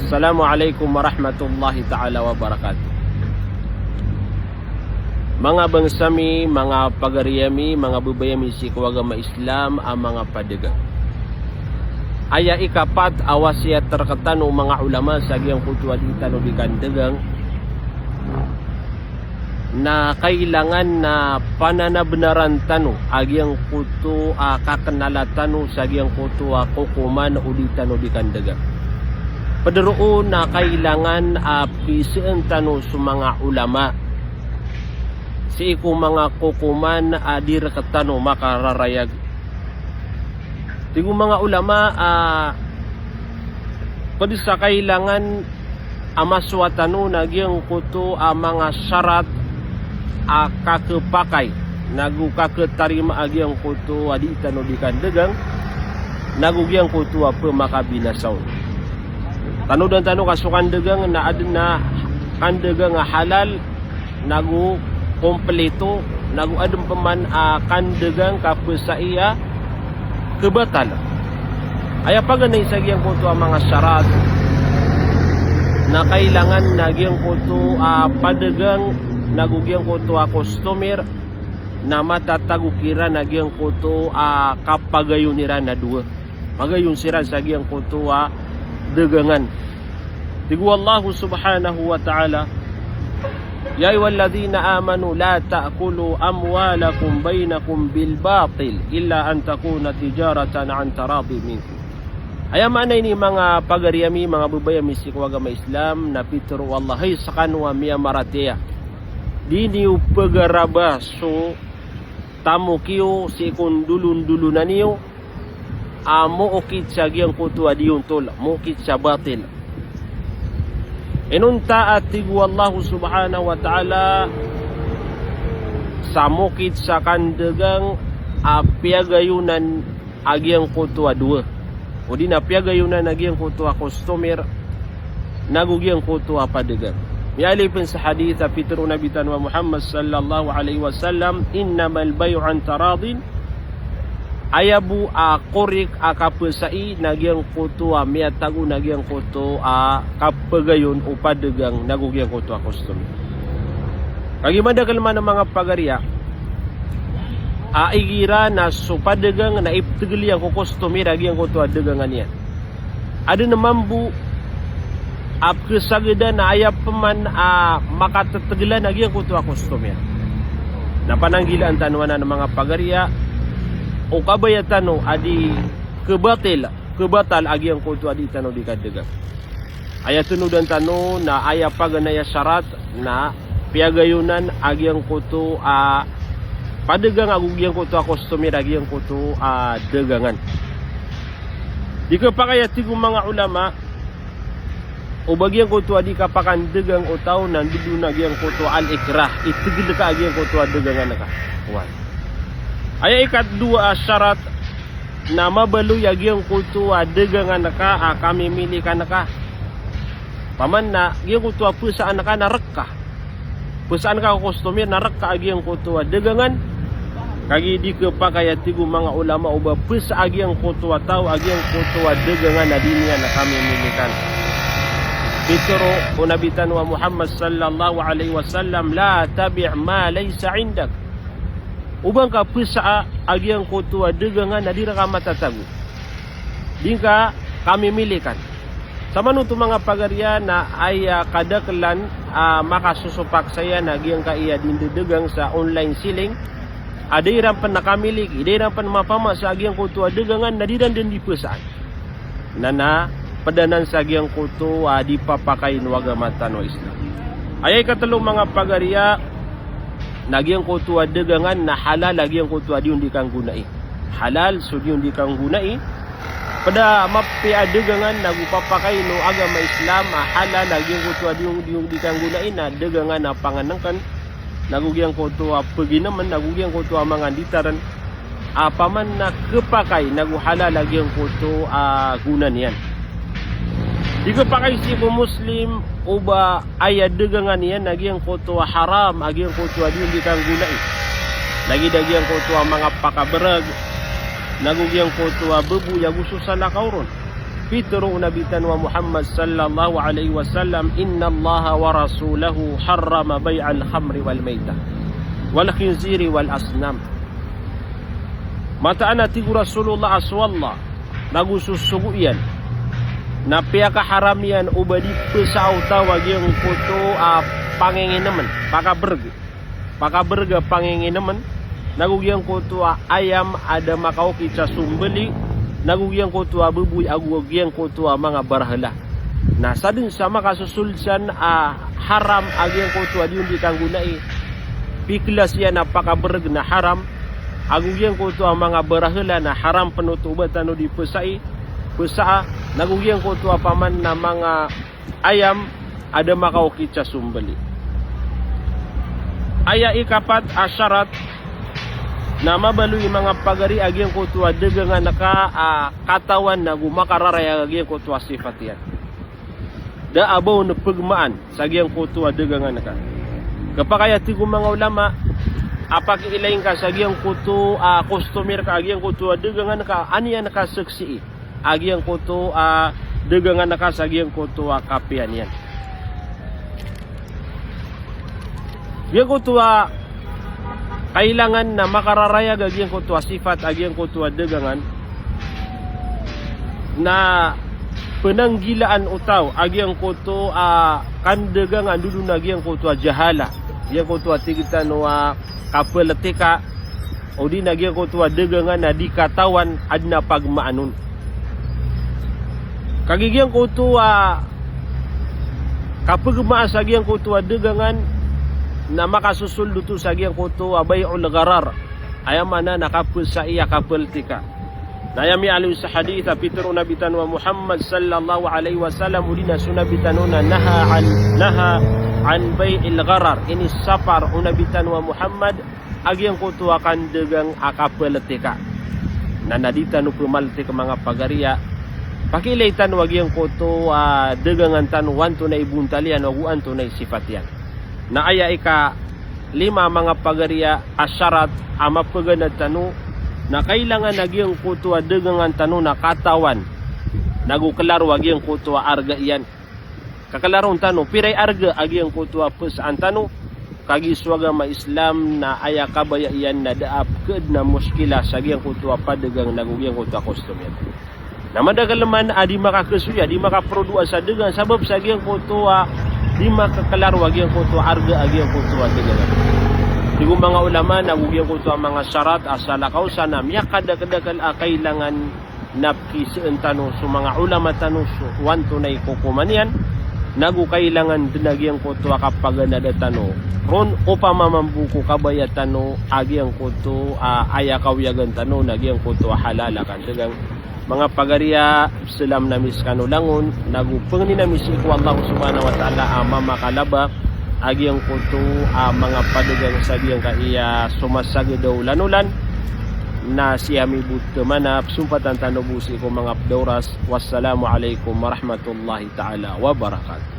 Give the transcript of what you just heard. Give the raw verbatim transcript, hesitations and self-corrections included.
Assalamu alaikum warahmatullahi ta'ala wabarakatuh. Manga bangsa mi, manga pagari ami, manga babay ami sii ko agama Islam a manga padagang. Aya ikapat a wasiyat rektano o manga ulama sa giyangkoto a dii tano dii kandagang na kailangan na pananabnaran tano a giyangkoto a kakenala tano sa giyangkoto a kokoman o dii tano dii kandagang. Ped roo na kailangan a piseen tano so manga ulama sii ko manga kokoman a dii rektano makararayag. Tig o manga ulama a ped sa kailangan a masowa tano na giyangkoto a manga sarat a kakepakay nago kaketarima a giyangkoto a dii tano dii kandagang nago giyangkoto a pemakabinasa on. Tanodan tano ka so kandagang na aden a kandagang a halal nago kompleto, nago aden peman a kandagang ka pesa iya kebatal. Aya paganay sa giyangkoto a manga sarat na kailangan na giyangkoto a padagang nago giyangkoto a customer na matatago kiran a giyangkoto a kapagayon iran a dowa. Magayon siran sa giyangkoto a dagangan. Tig o Allah subhanahu wa ta'ala, "Ya ayyuhalladhina amanu la ta'kulu amwalakum bainakum bil batil illa an takuna tijaratan an taradin minkum." Aya maana ini manga pagari ami, manga babay ami sii ko agama Islam, na pitero o Allah, hay sekano a miyamaratiyaya, di niyo pegaraba so tamok iyo sii ko ndolondolonan iyo a mookit sa giyangkoto a diyontol, mookit sa batil. Inonta a tig o Allah subhanahu wa ta'ala sa mookit sa kandagang a piyagayonan a giyangkoto a dowa, odi na piyagayonan a giyangkoto a customer nago giyangkoto a padagang. Miyalip pen sa hadith a pitero o Nabi tano a Muhammad sallallahu alaihi wasallam, "Innamal bay'u an taradin." Aya bo a korik a kapesai na giyangkoto a miyatago na giyangkoto a kapagayon o padagang nago giyangkoto a customer. Kagiya madakel man a manga pagari a igira na so padagang na iptegel iyan ko customer a giyangkoto a dagangan iyan. Aden mambo a pekesagedan a aya peman a makatetegelan a giyangkoto a customer. Na pananggilaan tano anan a manga pagari a o kabaya tano a di kebatil, kebatal a giyangkoto a di tano di kadagang. Aya tenodan tano na aya paganay a sarat na piyagayonan a giyangkoto a padagang ago giyangkoto a customer a giyangkoto a dagangan. Di kepakay a tig o manga ulama o ba giyangkoto a di kapakandagang o taw na ndodon a giyangkoto a al-ikrah, itegel ka a giyangkoto a dagangan ka. Oway. Aya ikadowa a sarat na mabaloy a giyangkoto a dagangan ka a kamimilikan ka. Paman na giyangkoto a pesaan ka na rek ka. Pesaan ka ko customer na rek ka a giyangkoto a dagangan. Kagiya di kepakay a tig o manga ulama o ba pesa a giyangkoto a taw a giyangkoto a dagangan a di niyan a kamimilikan. Pitero o Nabi tano a Muhammad sallallahu alaihi wasallam, "La tabi' ma laysa indak." O ba ngka pesaa a giyangkoto a dagangan a di reka matatago, di ngka kamimilikan. Samanoto manga pagari a na aya kadakelan a makasosopak saya na giyangkaya di ndadagang sa online selling a da iran pen kamiliki, da iran pen mapamasa a giyangkoto a dagangan na di ran den di pesaan. Na na ped anan sa giyangkoto a di papakayn o agama tano a Islam. Aya ikatelo manga pagari a na giyangkoto a dagangan na halal a giyangkoto a di on di kanggonai. Halal so di on di kanggonai. Ped a mapiya a dagangan nago papakayn o agama Islam a halal a giyangkoto a di on di kanggonai na dagangan a pangenengken nago giyangkoto a peginemen nago giyangkoto a manga nditaren a paman na kepakay nago halal a giyangkoto a gona niyan. Di kepakay sii ko Muslim o ba aya dagangan iyan a giyangkoto a haram a giyangkoto a di on di kanggonai. Lagid a giyangkoto a manga pakabereg nago giyangkoto a beboy ago so salakaw ron. Pitharo o Nabi tano a Muhammad sallallahu alaihi wasallam, "Innallaha wa rasulahu harrama bai'al khamri wal maitah, wal khinziri wal asnam." Mataan a tig o Rasulullah a so Allah nago so sogo iyan na piyakaharam iyan o ba di pesa o taw a giyangkoto a panginginemn, pakaberg. Pakaberg a panginginemn, nago giyangkoto a ayam a da makaokit sa sombali, nago giyangkoto a baboy ago giyangkoto a manga barahala. Na sadn sa makasosold san a haram a giyangkoto a di on di kanggonai, piklas iyan a pakaberg na haram, ago giyangkoto a manga barahala na haram pn oto o ba tano di pesai, pesaa, nago giyangkoto a paman na manga ayam a da makaokit sa sombali. Aya ikapat a sarat na mabaloy i manga pagari a giyangkoto a dagangan ka a katawan nago makararayag a giyangkoto a sifat iyan. Da a ba on pegmaan sa giyangkoto a dagangan ka. Kepakay a tig o manga ulama a pakiilay ngka sa giyangkoto a customer ka a giyangkoto a dagangan ka, an iyan ka seksii a giyangkoto a dagangan ka sa giyangkoto a kapiya niyan. Giyangkoto a kailangan na makararayag a giyangkoto a sifat a giyangkoto a dagangan na penanggilaan o taw a giyangkoto a kandagangan dodon a giyangkoto a jahala, giyangkoto a tig tano a kapeletika, odi na giyangkoto a dagangan a di katawan a di na pagmaan on. Kagiya giyangkoto a kapegmaan sa giyangkoto a dagangan na makasosold oto sa giyangkoto a bai'ul gharar. Aya maana na kapesai a kapeletika. Na aya miyaaloy sa hadith a pitharo o Nabi tano a Muhammad sallallahu alaihi wasallam, odi na so Nabi tano na naha an, naha an bai'il gharar. Inisapar o Nabi tano a Muhammad a giyangkoto a kandagang a kapeletika. Na na di tano pemaletik manga pagari a pakiilay tano a giyangkoto a dagangan tano o antonaa i bontal iyan ago antonaa i sifat iyan. Na aya ikalima manga pagari a sarat a mapeganad tano na kailangan a giyangkoto a dagangan tano na katawan nago klaro a giyangkoto a arga iyan. Kaklaron tano pira i arga a giyangkoto a pesaan tano, kagiya so agama Islam na aya kabaya iyan na da a peked na moskila sa giyangkoto a padagang nago giyangkoto a customer. Na madakl man a di makakesoya, di makaproduwa sa dagangan sabap sa giyangkoto a di makaklaro a giyangkoto a arga a giyangkoto a dagangan. Tig o manga ulama nago giyangkoto a manga sarat a salakaw sa na miyakadakdakl a kailangan na pekiseen tano so manga ulama tano so antonaa i kokoman iyan, nago kailangan den a giyangkoto a kapaganada tano ron opama mambo ko kabaya tano a giyangkoto a aya kawiyagan tano na giyangkoto a halal a kandagang. Manga pagari a, salam nami sekano langon, nago pengnin ami sii ko Allah subhanahu wa ta'ala a mamakalaba a giyangkoto a manga padagang sa giyangkaya somasagad a olanolan. Na sii ami bo teman a pesompatan tano bo sii ko manga ped a oras. Wassalamu alaikum warahmatullahi ta'ala wabarakatuh.